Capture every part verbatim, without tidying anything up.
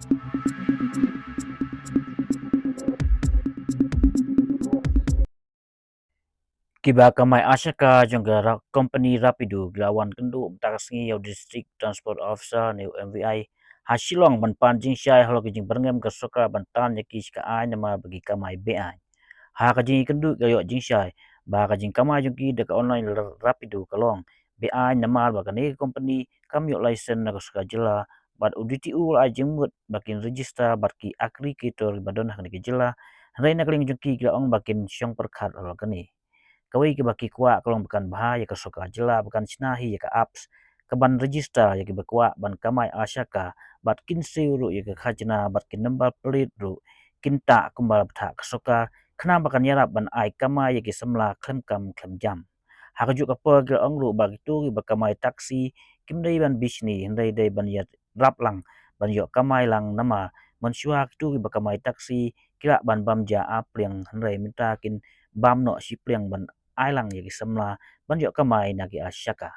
Kiba kamai Ashoka jong ka ra-, company Rapido ki la wan kynduh mynta ka sngi ïa u District Transport Officer ne u M V I ha Shillong ban pan jingshai halor ka jingbyrngem ka sorkar ban tan ïa ki sha ka aiñ namar ba ki kamai be-aiñ. Ha ka jingïakynduh ki la ïoh jingshai ba ka jingkamai jong ki da ka online ra-, Rapido ka long be-aiñ namar ba kane ka company kam ïoh license na ka sorkar jylla, bad u D T O u la ai jingmut ba kin register bad ki aggregator ba don ha kane ka jylla. Hynrei na ka liang jong ki ki la ong ba kin shong pyrkhat halor kane. Kawei kaba ki kwah ka long ba kan bha ïa ka sorkar jylla ba kan shna hi ïa ka apps kaban register ïa kiba kwah ban kamai Ashoka, bad kin siew ruh ïa ka khajna bad ki number plate ruh kin tah kumba la bthah ka sorkar, khnang ba kan ïarap ban ai kamai ïa ki samla khlem kam khlem jam. Ha kajuh ka por ki la ong ruh ba kito kiba kamai taxi kim dei ban bishni, hynrei dei ban ïarap lang ban ïoh kamai lang namar mynshuwa kito kiba kamai taxi ki lah ban bam ja ar pliang, hynrei mynta kin bam noh shi pliang ban ai lang ïa ki samla ban ïoh kamai na ki Ashoka.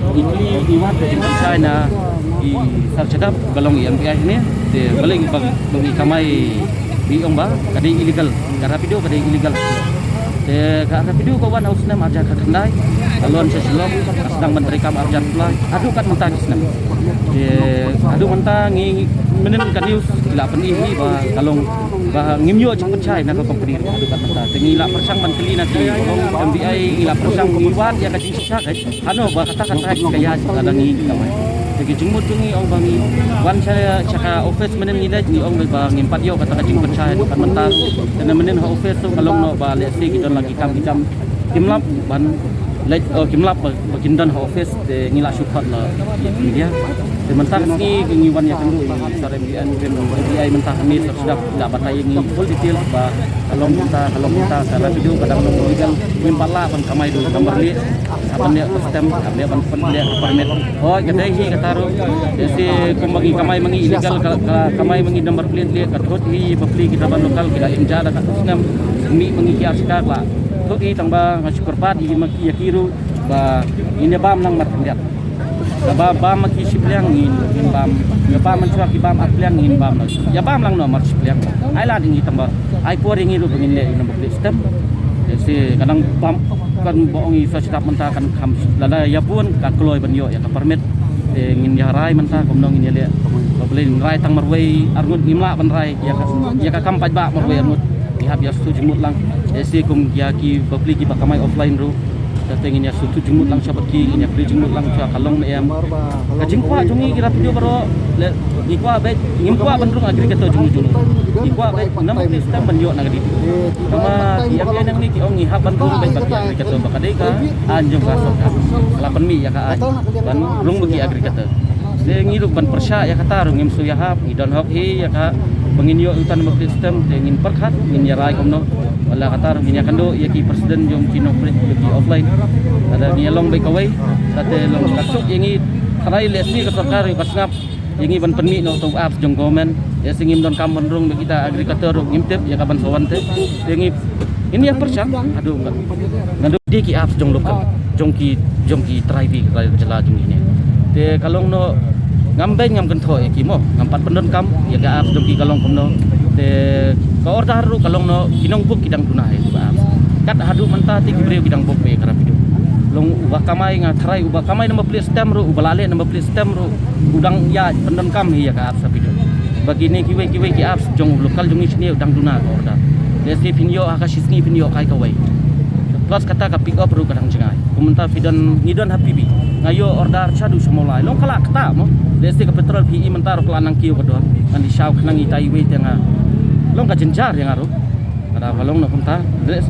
Ngi kylli ngi wad ka jingpynshai na i sar shadap ba long i M V I ne, te balei ba long i kamai, ba i ong ba ka dei illegal, ka Rapido ka dei illegal. Te ka Rapido ka wan ha u snem ar hajar khyndai, ka launch sha Shillong, ka sdang ban treikam ar hajar khyndai, haduh katne mynta ki snem. Te haduh mynta ngi, mynhynnin ka news ki la pyni hi ba ka long ba ngim ïoh jingpynshai na ka company ruh haduh katne mynta. Te ngi la pyrshang ban kylli na ki M V I, ngi la pyrshang, ngi wad ïa ka jingshisha ka, hano ba kata ka tax ka ïaid lada ngi kamai. Te ki jingmut jong ngi ong ba ngi wan sha, sha ka office mynhynnin ngi leit, ngi ong ba ngim pat ïoh kata ka jingpynshai haduh katne mynta. Te na mynhynnin ha office ruh ka long noh ba lehse ki don la ki kam ki jam, kim lap ban leit, oh, kim lap ba, ba kin don ha office, te ngi la shu khot la ïa ki media. Te mynta ka sngi ngi wan ïakynduh ïa i sar M V I, M V I mynta ka sngi sar sdang la batai ïa ngi full details ba ka long mynta, ka long mynta ka Rapido ka dang long illegal, ngim pat lah ban kamai da u number plate, hap ban leh custom, hap leh ban pynleh permit. Hooid, ka dei hi kata ruh. Te shi kumba ngi kamai ma ngi illegal, ka, ka kamai ma ngi number plate leh, ka thut hi bapli kita ban local, kita im ja da ka snem. Mih ma ngi ki Ashoka la thut hi, tang ba nga shu kyrpad ïa ma ki, ïa ki ruh ba ngin ïa bam lang markhyndiat. Kaba bam ma ki shi pliang ngin, ngin bam. Ïa bam mynshuwa ki bam ar pliang ngin bam lang. Ïa bam lang noh mar shi pliang. Ai lad ïa ngi tang ba ai por ïa ngi ruh ba ngin leh ïa u number plate stem. Te shi ka dang bam, kan ba ong i sar shadap mynta kan kham lada ïa bun ka kloi ban ïoh ïa ka permit. Te ngin ïa rai mynta kumno ngin ïa leh. Ba balei ngin rai tang marwei arngut, ngim lah ban rai ïa ka, ïa ka kam paidbah marwei arngut. Ngi hap ïa shu jingmut lang. Te shi kum ïa ki bapli kiba kamai offline ruh. Te ngin ïa shu jingmut lang sha bad ki, ngin ïa plie jingmut lang sha ka long ne em. Ka jingkwah jong ngi ki Rapido baroh, leh, ngi kwah beit, ngim kwah ban rung aggregator jong ngi jong ngi. Ngi kwah beit number plate stem ban ïoh na ka D T O. Namar ki M L A nangne ki ong ngi hap ban rung beit bad ki aggregator ba ka dei ka aiñ jong ka sorkar. Ka la pynmih ïa ka aiñ ban rung bad ki aggregator. Te ngi ruh ban pyrshah ïa kata ruh ngim shu ïahap, ngi don hok hi ïa ka ba ngin ïoh uta number plate stem, te ngin pyrkhat, ngin ïa rai kumno. Wat la kata ruh ngin ïakynduh ïa ki president jong ki nongpynïaid ïa ki offline. Lada ngi ïa long beit kawei, lada long ka suk ïa ngi, tharai lehse ka sorkar ïa ka sngap ïa ngi ban pynmih noh uta u apps jong government. Lehse ngim don kam ban rung bad kita aggregator ruh ngim tip ïa ka ban sa wan te. Te ngi, ngin ïa pyrshang haduh ka, naduh dei ki apps jong local, jong ki, jong ki trai bi, trai jylla jong ngi ne. Te ka long noh, ngam beiñ ngam kynthoh ïa ki mo, ngam pat pyndonkam ïa ka apps jong ki ka long kumno. Te ka order ruh ka long noh, ki nongbuk ki dang duna ïa ka apps. Kat haduh mynta te ki briew ki dang buk beit ïa ka Rapido. Long uba kamai, nga tharai uba kamai number plate stem ruh, uba la leh number plate stem ruh, u dang ïa pyndonkam hi ïa ka apps Rapido. Ba kine kiwei kiwei ki apps jong u local jong ngi shane u dang duna ka order. Lehse phin ïoh ha ka shisngi phin ïoh kai kawei. Plus kata ka pick up ruh ka dang jngai. Kumta phi don, ngi don ha P B. Nga ïoh order shaduh sha Mawlai. Long ka la kata mo. Lehse ka petrol phi i mynta ruh ka la nang kiew ka dor. Ngan ïa shaw khnang itai iwei te nga. Long ka jynjar ïa nga ruh. Ka da ka long noh kumta. Lehse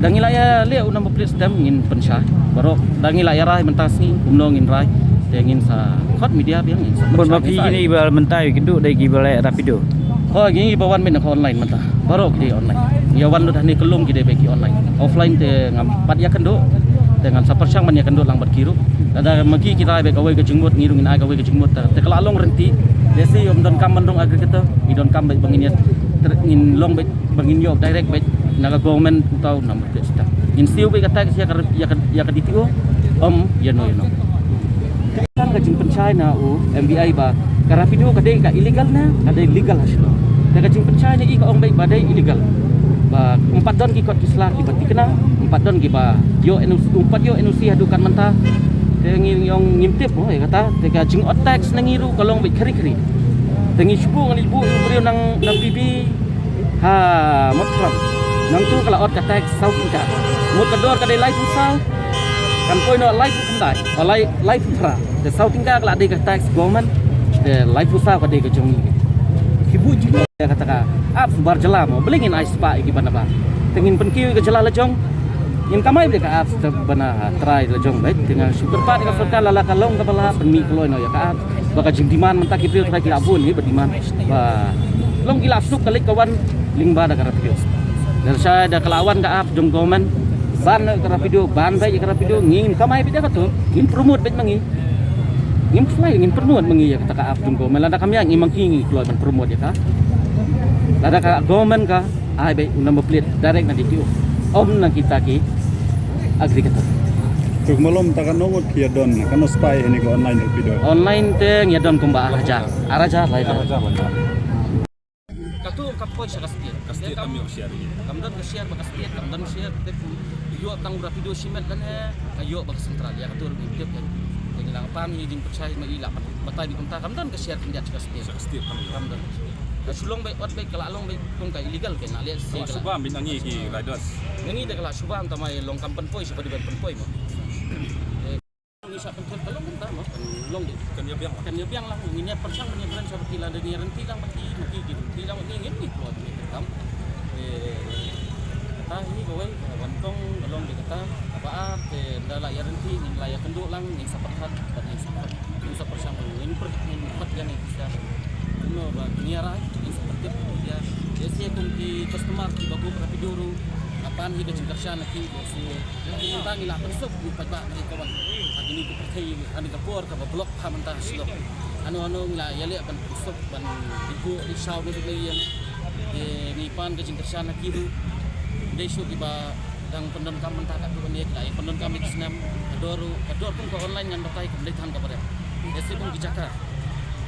da ngi la ïa leh u number plate stem ngin pynshai. Baroh da ngi la ïa rai mynta sngi kumno ngin rai. Te ngin sa khot media biang ngin sa pynshai. Bun ma phi kine ba mynta ïa kynduh dei kiba leh Rapido. Hooid, ngi ba wan mynta ka online mynta. Baroh ki dei online. Ïa wan lut hangne kyllum ki dei beit ki online. Offline te ngam pat ïakynduh. Te ngan sa pyrshang ban ïakynduh lang bad ki ruh. Lada ma ki ki trai beit kawei ka jingmut, ngi ruh ngin ai kawei ka jingmut. Te ka la long rynti. Lehse ym donkam ban long aggregator. Ngi donkam beit ba ngin ïa ter-, ngin long beit ba ngin ïoh direct beit na ka government, uta u number. Ngin siew beit ka tax ïa ka, ïa ka, ïa ka D T O. Ym ïa no ïa no. Tang ka jingpynshai na u M V I ba ka Rapido ka dei ka illegal ne ka dei legal ha shnong. Te ka jingpynshai na i ka ong beit ba dei illegal. Ba ym pat don ki kot ki sla kiba thikna, ym pat don kiba ïoh N O C, ym pat ïoh N O C haduh kat mynta. Te ngi ong ngim tip mo ïa kata. Te ka jingot tax na ngi ruh ka long beit khari khari. Te ngi shu buh ngi buh ïa u briew nang na P B ha Motphran. Nangtu ka la ot ka tax saw tyngka. Mut ka dor ka dei laiphew saw. Kan poi noh laiphew khyndai, o lai, laiphew phra. Te saw tyngka ka la dei ka tax government. Te laiphew saw ka dei ka jong ngi. Ki buh jingmut ïa kata ka apps bar jylla mo, balei ngin ai spah ïa ki ban na bar. Te ngin pynkiew ïa ka jylla la jong. Ngin kamai beit ka apps te ban na trai la jong beit. Te nga shu kyrpad ïa ka sorkar lada ka long kaba lah pynmih kloi noh ïa ka apps. Ba ka jingdemand mynta ki briew trai ki la bun hi ba demand. Ba long ki la suk ka leit ka wan lyngba da ka Rapido. Lada shai da ka la wan ka apps jong government. Ban ka Rapido, ban beit ïa ka Rapido, ngin kamai beit ïa katu, ngin promote beit ma ngi. Ngin khlaiñ, ngin promote ma ngi ïa kata ka apps jong government, lada kam ïa ngi ma ngi ngi kloi ban promote ïa ka. Lada ka government ka ai beit u number plate direct na D T O. Ym na kita ki aggregator. Tuk malom ta ka nongot ki ïa don, ka no spy hani ka online Rapido. Online te ngi ïa don kumba ar hajar. Ar hajar lai. Ar hajar lai. Katu ka poi sha ka state. Ka state kam ïoh share. Kam don ka share ba ka state, kam don share te kum ïoh tang Rapido shimet lane ka ïoh ba ka central ïa katu ruh ngim tip kan. Te ngi la pan hi jingpyrshah ma i la batai bi kumta kam don ka share khyndiat sha ka state. Sha ka state kam ïoh. Kam don. Ka shu long beit ot beit ka la long beit kum ka illegal beit na leh. Ka la shu bam beit na ngi ki riders. Na ngi te ka la shu bam ta ma i long kam pynpoi sha ba dei ban pynpoi mo. Ngi sa pynthut ka long kumta mo, kan long dei. Kan ïa biang lang. Kan ïa biang lang, ngin ïa pyrshang ban ïa kren sha ba ki lada ngi ïa rynti lang ba ki, ma ki ki rynti lang ba ki ngin ngi kloi ngi kam. Eh, ta hi kawei ka wan kong ka long dei kata, kaba ar te da la ïa rynti ngin la ïa kynduh lang, ngin sa pyrkhat bad ngin sa pyrkhat, ngin sa pyrshang ngin pyrkhat ngin pyrkhat ïa ngi sa. Kumno ba ngi ïa rai ngin sa pyrkhat ïa. Ïa se kum ki customer kiba buh Rapido ruh, nga pan hi ka jingkyrshan na ki ba se. Ngi tang ngi la pynsuk ngi paidbah ngi ka wan. Ha kine ki pyrthei ha kane ka por kaba block ha mynta ha Shillong. Ano ano ngi la ïaleh ban pynsuk ban ibuh i shaw ne kine ïa. Ngi pan ka jingkyrshan ha ki ruh. Dei shuh kiba dang pyndonkam mynta ka tu ne ki la ïa pyndonkam ïa ki snem. Ka dor ruh ka dor kum ka online ngan batai kum dei than ka barem. Ïa se kum ki jaka.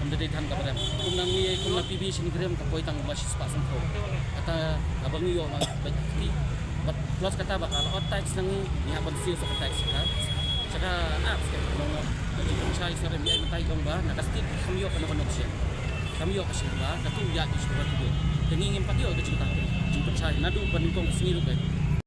Kum dei than ka barem. Kum nang ngi kum na P B shin grem ka poi tang ba shispah semphaw. Kata kaba ngi ïoh ma ba ki. Bad plus kata ba ka la ot tax na ngi, ngi hap ban siew sa ka tax ka. Sa ka apps ka long ka jingpynshai sa rem ïa mynta i kong ba na ka state kam ïoh kano kano ka sien. Kam ïoh ka sien ba ka tu ïa ki shuwa tu. Te ngi ngim pat ïoh ka jingta. Jingpynshai naduh ba nyngkong ka sngi ruh ka.